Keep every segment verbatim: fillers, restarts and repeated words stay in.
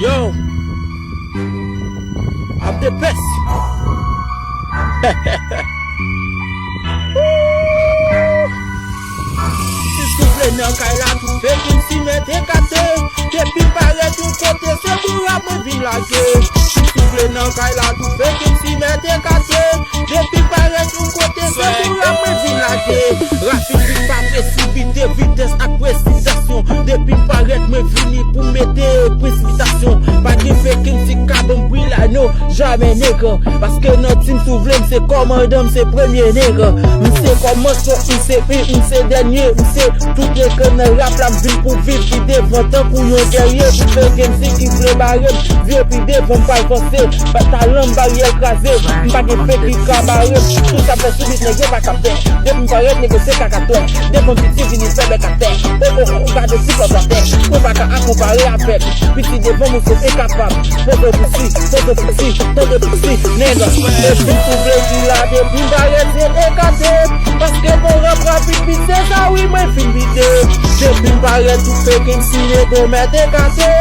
Yo! Ap de pès! Si w vle nan kay la, tout fake M C mèt ekate. Depi m parèt yon kote, se pou rap mwen vin lage. Si w vle nan kay la, tout fake M C mèt ekate. Depi m parèt yon kote, se pou rap mwen vin lage. Rapid, vit, pa presipite, vitès ak presitasyon. Depi m parèt, mwen vini pou mete presitasyon. Pa gen fake M C k ap ban m bri la, non, jamè nèg. Paske nan team si w vle, m se kòmandan, m se premye nèg. M se kòmansman, m se pi, m se dènye, m se tout nèg nan rap la, m vin pou viv pi devan tankou yon gèrye. Tout fake M C ki vle bare m, vye pi devan m pral vanse. Ba talan m baryè l kraze, m pa gen fake ki ka bare m. Tout sa fè sou bit nèg yo pa ka fè. Depi m parèt nèg yo se kakatwè. Devan piti vini fè bèk atè. O o o, gade ti pòtatè. Mwen pa ka akonpare avèk piti devan m, ou se enkapab. Pozo piti, pozo piti, tande piti, nèg. Depi m si w vle di la, depi m parèt se ekate. Paske bon rap rapid vit se sa wi mwen fin vide. Depi m parèt tout fake M C nèg yo mèt ekate.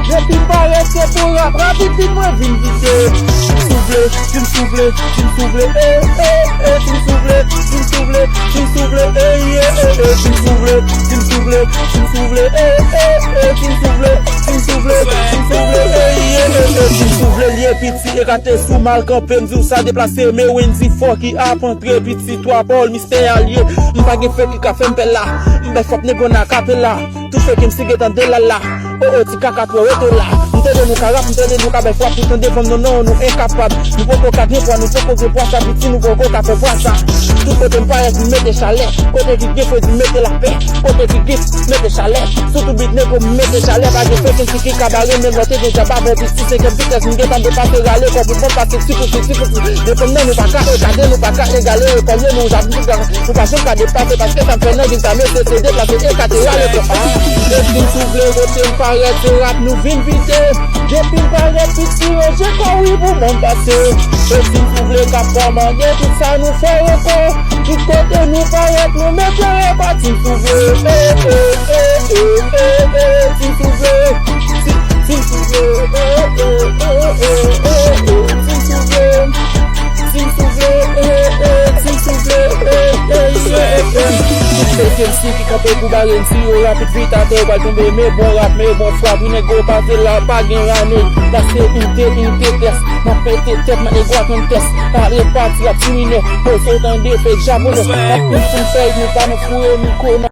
Depi m parèt se pou rap rapid vit mwen vin vide. Si w vle, si w vle, si w vle, eh, eh, eh, si w vle, si w vle, si w vle, eh, yeah, eh, eh, si w vle, si w vle, si w vle, eh, eh, eh, si w vle, si w vle, si w vle, eh, yeah, eh, eh, si w vle, lye piti ekate sou mal kanpe, m di w sa deplase, men Wendy fò ki ap antre piti, twa Paul, mistè alye, m pa gen fake ki ka fè m pè la, m bè fòp nèg yo nan akapela. Tout fake M C gentan delala. O o, ti kaka twè rete la. M tande nou ka rap, m tande nou ka bay frap, tout tan devan m, non, non, nou enkapab. Nou poko ka gen pwa, nou poko gen pwa sa, piti nou poko ka fè pwa sa. Tout kote m parèt, m mete chalè. Kote ki gen fredi, m mete lapè. Kote ki gen, mete chalè. Sou tout bit nèg yo, m mete chalè. Pa gen fake M C ki ka bare m, menm lè w te gen djab avè piti, senkyèm vitès, m gentan depase rale, kò pou bon pase, ti pou ti, ti pou ti. Defann nan nou pa ka ekate, nou pa ka egale, kòm yo nou ap di, nou pa janm ka depase, paske sa m fè nan bit sa, mesye, se deplase, ekate, rale, kò. Depi m si w vle kote m parèt, se rap nou vin vide. Depi m parèt, piti yo, je kò wi pou mwen pase. Depi m si w vle k ap kòmande, tout sa nou fè yo kò. Tout kote nou parèt, nou mete yo pati, si w vle. Eh, eh, eh, eh, eh, eh, si w vle. Si, si w vle. Eh, eh, eh, eh, eh, eh, eh, si w vle. Si w vle, eh, eh, si w vle, eh, eh, yeah, eh. Tout fake M C ki kanpe pou bare m, si yo rapid vit atè, yo pral tonbe, men bon rap, men bon frap, wi nèg yo pase la, pa gen rane, la se unité, unité tès, m ap pete tèt, m ap negwa konn tès, pa repati, ap ti minè, poze w tande, fake japonè, ap pil sou fèy, nou pa nan foure mikwo,